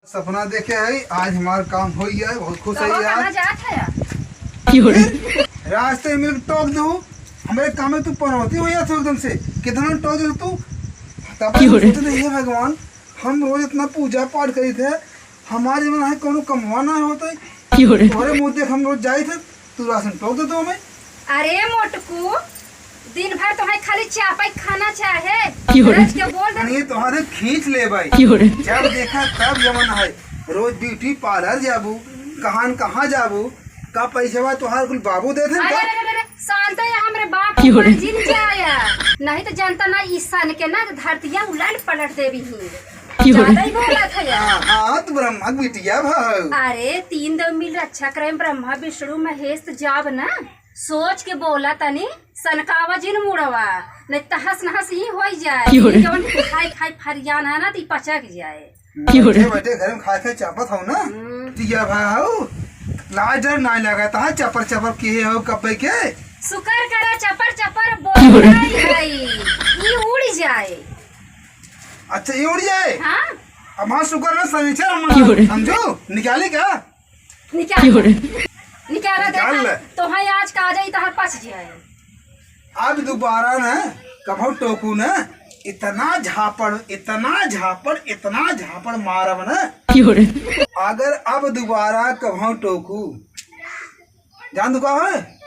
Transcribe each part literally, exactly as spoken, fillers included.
सपना देखे है, आज हमार काम हो गया है, बहुत खुश है कहाँ, यार। कहाँ जात है यार? क्यों रे? फिर रास्ते में टोक दो, हमारे काम में तू पनौती हो जात हो एकदम से। कितना टोक दो तू? तब क्यों रे? सोचते, "हे भगवान, हम रोज इतना पूजा पाठ करी थे, हमारे मन है कोनो कमवा ना होता है। क्यों रे? तोहरे मुँह देख हम रोज जाई थे, तू रास्ते में टोक दे तू हमें।" अरे मोटकू, दिन भर तोहे खाली चापा ही खाना चाहे। की हो रे? रज के बोल दे। नहीं, तोहरे खींच ले भाई। की हो रे? जब देखा तब यमन है। रोज ब्यूटी पार्लर जाबू, कहाँ न कहाँ जाबू, का पैसेवा तोहार कुल बाबू देत हैं अरे, का? अरे, अरे, अरे, शांत है, हमरे बाप की हो रे? ऊपर जिन जाया। नहीं तो जनता ना ईशान के ना धरतिया उलट पलट देवी ही। की हो रे? ज्यादा ही बोलत है यार। हाँ, हाँ, तू ब्रह्मा के बिटिया भाऊ। अरे, तीन देव मिल रक्षा करे, ब्रह्मा, विष्णु, महेश, तो जाब ना। सोच के बोला तनी, सनकावा जिन मुड़वा, नहीं तहस नहस ही होई जाए। की हो रे? जवन खाई खाई फरियान है ना, तो ई पचक जाए। की हो रे? बैठे बैठे घर में खाए खाए चापत हो ना, हम्म। दिया भाई हो, लाज डर ना लगा, तहाँ चपर चपर किहे हो कब्बे के। शुक्र करा चपर चपर की हो रे? बोल रही है, ई उड़ जाए। अच्छा, ये उड़ जाए? हाँ। अब हाँ, शुक्र है, शनिचर हम की हो रे? समझो, निकाली का? निकाल। की हो रे? निकाला निकाल देखा, ले। तो है आज का आ जाई, तहार पच जाए। अब दोबारा ना कभो टोकू ना, इतना झापड़, इतना झापड़, इतना झापड़ मारब ना। की हो रे? अगर अब दोबारा कभो टोकू, जान तू का है?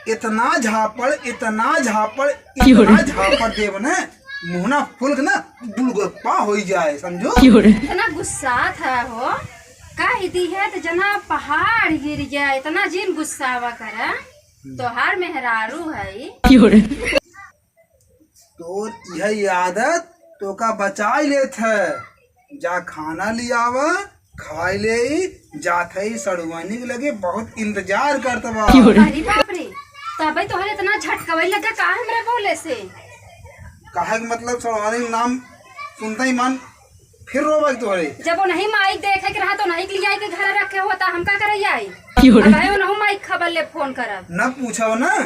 इतना झापड़, इतना झापड़, की हो रे? इतना झापड़ देब ना, मुहना फुल के ना गुलगुप्पा होई जाए, समझो? की हो रे? इतना गुस्सा था हो, कह दी है तो जना पहाड़ गिर गया, इतना जिन गुस्सावा करे। तोहार मेहरारू है। की हो रे? तोर यह आदत तोका बचाई लेत है। जा खाना लियावा, खाई ले, जात है सड़ुआनी के लगे बहुत इंतजार करत बा। की हो रे? अरे बाप रे, तबे तोहरे इतना झटकवे लगा का हमरे बोले से? काहे के मतलब सड़ुआनी के नाम सुनते ही मन फिर रोवे के तोहरे। जब वो नहीं माइक देखे के रहा तो नहीं लियाई के घर रखे होता, हम का करे आई? की हो रे? अब है वो नहीं माइक खबर ले फोन करब। न पूछब ना,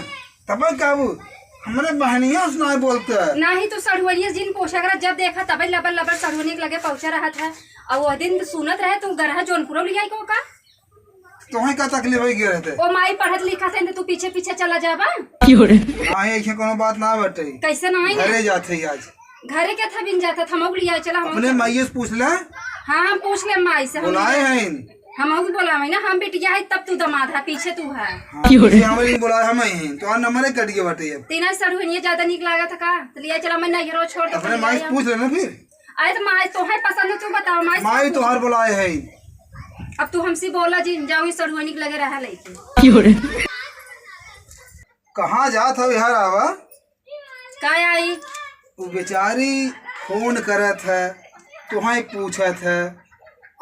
तब काबू हमरे बहनिया से ना बोलते। नाही तो सड़ुआनिया जिन पूछा करा, जब देखा तबे लबर लबर सड़ुआनी के लगे पहुंचा रहा था। और वो दिन तो सुनत रहे तू गरहा जौनपुरो लियाई को का? तोहे का तकलीफ होई गए रहते? ओ माई पढ़त लिखत है तो तू पीछे पीछे चला जाबा। की हो रे? नाही, ऐसे कोनो बात ना बटे। कैसे नाही? घरे जात है आज। घरे के था बिन जाता था, मौग लिया चला हम अपने माइये से पूछ ले। हाँ, हम पूछ ले माई से, हम बुलाए हैं। हम मौग बोलावे ना, हम बिटिया है तब तू दमाद है, पीछे तू है। हाँ, की हो रे? पीछे हमें नहीं बुलाए, हम ही हैं। तो नंबर एक कट के बटे अब। तीन सड़ुआनिया ज्यादा निक लागा था का? तो लिया चला, मैं नैहरो छोड़ दे, अपने माई से पूछ ले ना फिर। अरे तो माई तोहे पसंद है, तू बताओ, माई से माई पूछ। तोहार बुलाए है। अब तू हमसे बोला जी, जाओ इस सड़ुआनी के लगे रहा लेके। की हो रे? कहाँ जात हो यार, आवा? का आई? वो बेचारी फोन करत है, तोहे पूछत है,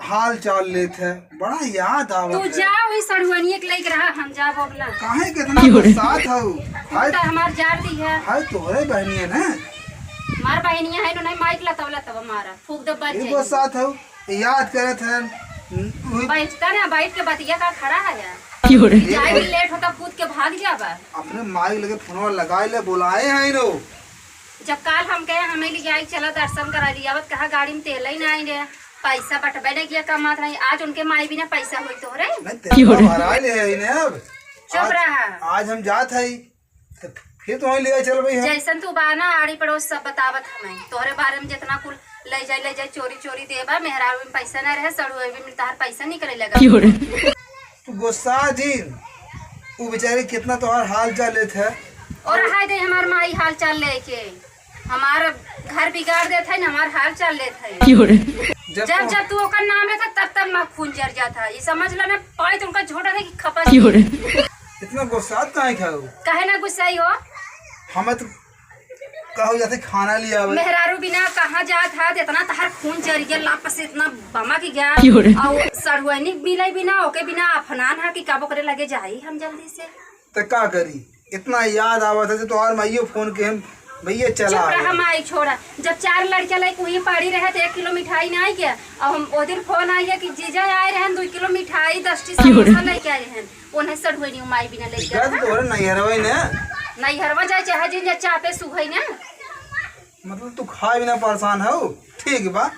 हाल चाल लेत है, बड़ा याद आवत तू है। जा वही सड़ुआनिया के लेके रहा, हम जाब अपना। काहे के इतना की हो रे? गुस्सात हऊ? तू हाय, तो हमार जान दी है। हाय तोहरे बहनिया ना? हमार बहनिया है, उन्हें माइक लतवला तब मारा, फूक दे बच ये जाई। गुस्सात हऊ, याद करत है। बैठता ना, बैठ के बतिया का खड़ा है यार। की हो रे? जाए भी लेट होता, कूद के भाग जाबा। अपने माई लगे फोनवा लगाए ले, बुलाए हैं रो। जब काल हम कहे हमें ले जाई, चला दर्शन करा लिया, आवत कहा गाड़ी में तेल ही ना आई रे, पैसा बटबे नहीं किया, कमात नहीं। आज उनके माई बिना पैसा होई तोहरे? नहीं, तेल की हो रे? भरा ले है इन्हें अब। चुप आज, रहा। आज हम जात है, तो फिर तुम्हें ले चल भाई हम। जैसन तू बा ना, आड़ी पड़ोस सब बतावत हमें तोहरे बारे में, जितना कुल ले जाए, ले जाए, चोरी चोरी देबा, मेहरारू में पैसा ना रहे, सड़ुए भी में तहार पैसा निकले लगा। की हो रे? तू गुस्सा जिन, उ बेचारी कितना तोहार हाल चाल लेत है। और हाय दे हमार माई हाल चाल लेके, हमार घर बिगाड़ देत है ना, हमार हाल चाल लेत है। की हो रे? जब जब, तो जब तू ओकर नाम लेता तब तब माँ खून जर जाता है, ये समझ ला ना, पाई तो उनका झोटा था कि खपत की हो रे? इतना गुस्सा काहे खाओ? काहे ना गुस्साई हो? हमें तो कहो जाते खाना ले आवे। मेहरारू बिना कहाँ जात है, इतना तहार खून जर गया, लापस इतना बमा की गया। की हो रे? और सड़ुआनी मिले बिना, ओके बिना अफनान है कि कब ओकरे लगे जाई हम जल्दी से। तो का करी, इतना याद आवत है, तो तोहार माइयो फोन के हम, "भैया चला चुप रहा आवे।" माई, छोड़ा। जब चार लड़कियां लेके वही पड़ी रहे, तो एक किलो मिठाई ना आई क्या? और हम ओ दिन फोन आई है कि जीजा आए रहन, दो किलो मिठाई, दस टी की हो रे? समोसा लेके आए रहन। उन्हें सड़ुआनी माई बिना लेके गया था। तोहरे नैहरवा ही ना? नैहरवा जाए चाहे जिन जा चापे सुखई ना। मतलब तू खाए बिना परेशान हो? ठीक बा,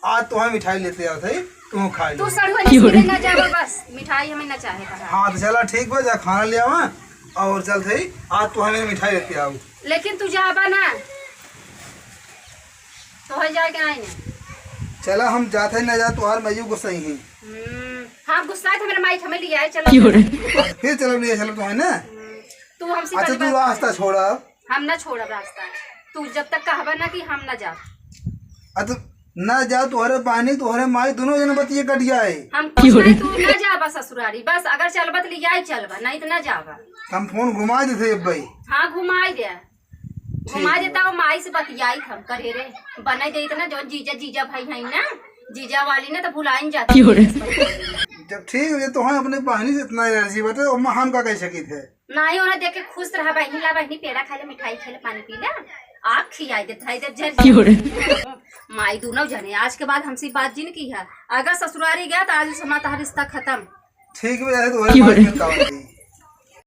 आज तोहे मिठाई लेते आवत है। तू खा ले। तू सड़ुआ नहीं ना जाबा, बस मिठाई हमें ना चाहे था। हाँ, तो चला ठीक बा, जा खाना ले आवा और चलत ही। आज तू हमें मिठाई लेके आऊ। लेकिन तू जाबा ना, तो हो जाए के आई ना। चला, हम जात ही ना जा, तोहार माई गुस्सा ही। हम्म, हाँ, गुस्सा है तो मेरे माई हमें ले आए, चलो। फिर चलो, ले चलो तो है ना। हम्म, तू हमसे अच्छा, पहली तू बात रास्ता छोड़ा। हम ना छोड़ब रास्ता। तू जब तक कहबा ना कि हम ना जाब। आ तो ना जा, तोहरे बहिनी, तोहरे माई दोनों जन बतिये कट जाए। हम कुछ नहीं, तू ना जाबा ससुरारी, बस अगर चलबा तो लियाई चलबा, नहीं तो ना जाबा। हम फोन घुमा देते अब भाई। हाँ, घुमाई दे, घुमा देता। वो माई से बतियाई हम करे रे, बनाई दे इतना जो जीजा, जीजा भाई है ना, जीजा वाली ना तो भुलाइन जाती है। जब ठीक है, तो हम अपने बहिनी से इतना एलर्जी बाटे, ओमा हम का कह सकित है? नाही, उन्हें देख के खुश रहा, बहिनी ला, बहिनी पेड़ा खा ले, मिठाई खा ले, पानी पी ले, आप खियाई दे, खाई दे, झर। माई दोनों जने आज के बाद हमसे बात जिन की है। अगर ससुरारी गया तो आज से हमारा रिश्ता खत्म। ठीक बा, यही तो है, माई में का बात है?